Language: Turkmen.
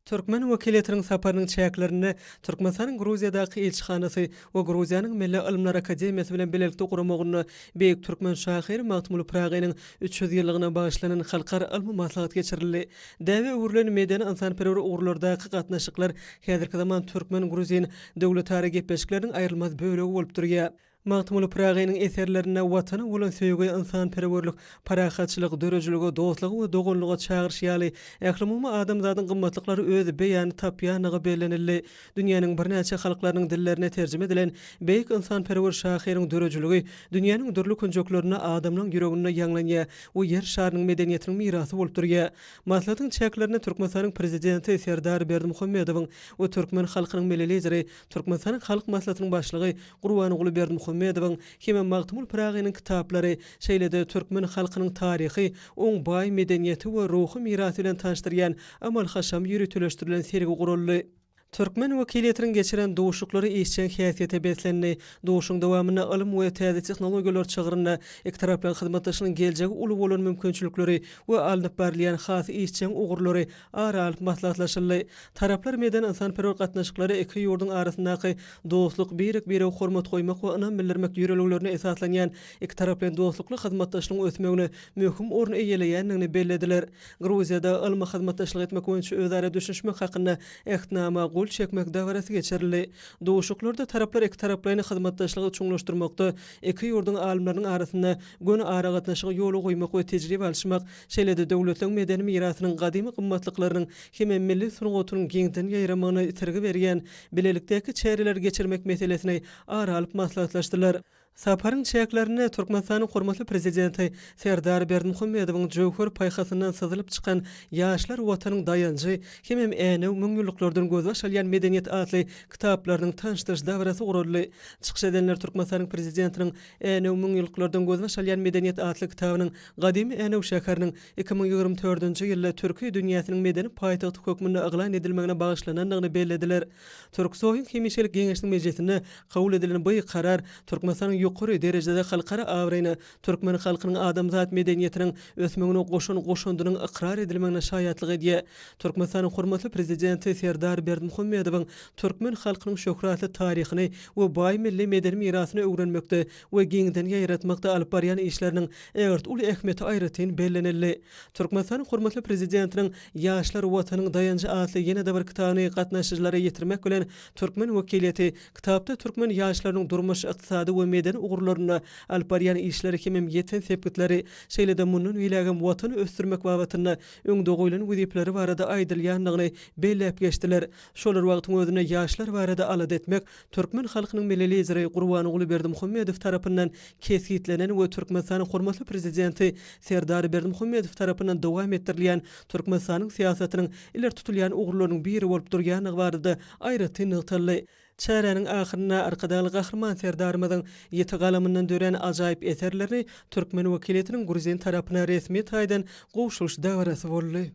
Türkmen wekiliýetiniň saparynyň çäklerinde Türkmenistanyň Gruziýadaky ilçihanasy we Gruziýanyň Milli ylymlar akademiýasy bilen bilelikde guramagynda beýik türkmen şahyry Magtymguly Pyragynyň 300 ýyllygyna bagyşlanan halkara ylmy maslahat geçirildi. Däbe öwrülen medeni-ynsanperwer ugurlardaky gatnaşyklar häzirki zaman türkmen-gruzin döwletara gepleşikleriniň aýrylmaz bölegi bolup durýar. Magtymguly Pyragynyň eserlerinde Watana bolan söýgi, ynsanperwerlik, parahatçylyk, döredijilige, dostluga we doganlyga çagyryş ýaly ählumumy adamzadyň gymmatlyklary öz beýanyny tapýandygy bellenildi. Dünýäniň birnäçe halklarynyň dillerine terjime edilen beýik ynsanperwer şahyryň döredijiligi dünýäniň dürli künjeklerinde adamlaryň ýüreginde ýaňlanýar we Ýer şarynyň medeniýetiniň mirasy bolup durýar. Maslahatyň çäklerinde Türkmenistanyň Prezidenti Serdar Berdimuhamedowyň we türkmen halkynyň Milli Lideri, Türkmenistanyň Halk Maslahatynyň Başlygy Gurbanguly Berdimuhamedowyň hem Magtymguly Pyragynyň kitaplary, şeýle-de türkmen halkynyň taryhy, oň baý medeniýeti we ruhy mirasy bilen tanyşdyrýan amaly-haşam ýöriteleşdirilen sergi guraldy. Türkmen wekiliýetiniň geçiren duşuşyklary işjeň häsiýete beslendi. Duşuşygyň dowamynda ylym we täze tehnologiýalar çygrynda ikitaraplaýyn hyzmatdaşlygyň geljegi uly bolan mümkinçilikleri we alnyp barylýan has işjeň ugurlary ara alyp maslahatlaşyldy. Taraplar medeni-ynsanperwer gatnaşyklary iki ýurduň arasyndaky dostluk, birek-birege hormat goýmak we ynam bildirmek ýörelgelerine esaslanýan ikitaraplaýyn dostlukly hyzmatdaşlygyň ösmegine möhüm orun eýeleýändigini bellediler. Gruziýada ylmy hyzmatdaşlyk etmek boýunça özara düşünişmek hakynda Ähtnama gol çekmek dabarasy geçirildi. Duşuşyklarda taraplar ikitaraplaýyn hyzmatdaşlygy çuňlaşdyrmakda, iki ýurduň alymlarynyň arasynda göni aragatnaşygy ýola goýmak we tejribe alyşmak, şeýle-de döwletleriň medeni mirasynyň gadymy gymmatlyklarynyň hemem milli sungatynyň giňden ýaýramagyna itergi berýän bilelikdäki çäreleri geçirmek meselesini ara alyp maslahatlaşdylar. Saparyň çäklerinde Türkmenistanyň hormatly Prezidenti Serdar Berdimuhamedowyň jöwher paýhasyndan syzylyp çykan Ýaşlar Watanyň daýanjy hemem Änew müňýyllyklardan gözbaş alýan medeniýet atly kitaplarynyň tanyşdyryş dabarasy guraldy. Çykyş edenler Türkmenistanyň Prezidentiniň Änew müňýyllyklardan gözbaş alýan medeniýet atly kitabynyň gadymy Änew şäheriniň 2024-nji ýylda türki dünýäsiniň medeni paýtagty hökmünde yglan edilmegine bagyşlanandygyny bellediler. Türksoýyň hemişelik Geňeşiniň mejlisinde kabul edilen bu Karar Türkmenistanyň ýokary derejede halkara abraýyna, türkmen halkynyň adamzat medeniýetiniň ösmegine goşan goşandynyň ykrar edilmegine şaýatlyk edýär. Türkmenistanyň hormatly Prezidenti Serdar Berdimuhamedowyň türkmen halkynyň şöhratly taryhyny we baý milli medeni mirasyny öwrenmekde we giňden ýaýratmakda alyp barýan işleriniň ägirt uly ähmiýeti aýratyn bellenildi. Türkmenistanyň hormatly Prezidentiniň Ýaşlar Watanyň daýanjy atly ýene-de bir kitabyny gatnaşyjylara ýetirmek bilen, türkmen wekiliýeti kitapda türkmen ýaşlarynyň durmuş, ykdysady we medeni ugurlarynda alyp barýan işleri hemem ýeten sepgitleri, şeýle-de mundan beýlägem Watany ösdürmek babatynda öňde goýlan wezipeleri barada aýdylýandygyny belläp geçdiler. Şol bir wagtyň özünde ýaşlar barada alada etmek türkmen halkynyň Milli Lideri Gurbanguly Berdimuhamedow tarapyndan kesgitlenen we Türkmenistanyň hormatly Prezidenti Serdar Berdimuhamedow tarapyndan dowam etdirilýän Türkmenistanyň syýasatynyň ileri tutulýan ugurlarynyň biri bolup durýandygy barada aýratyn nygtaldy. Çäräniň ahyrynda Arkadagly Gahryman Serdarymyzyň ýiti galamyndan dörän ajaýyp eserlerini türkmen wekiliýetiniň gruzin tarapyna resmi taýdan gowşuryş dabarasy boldy.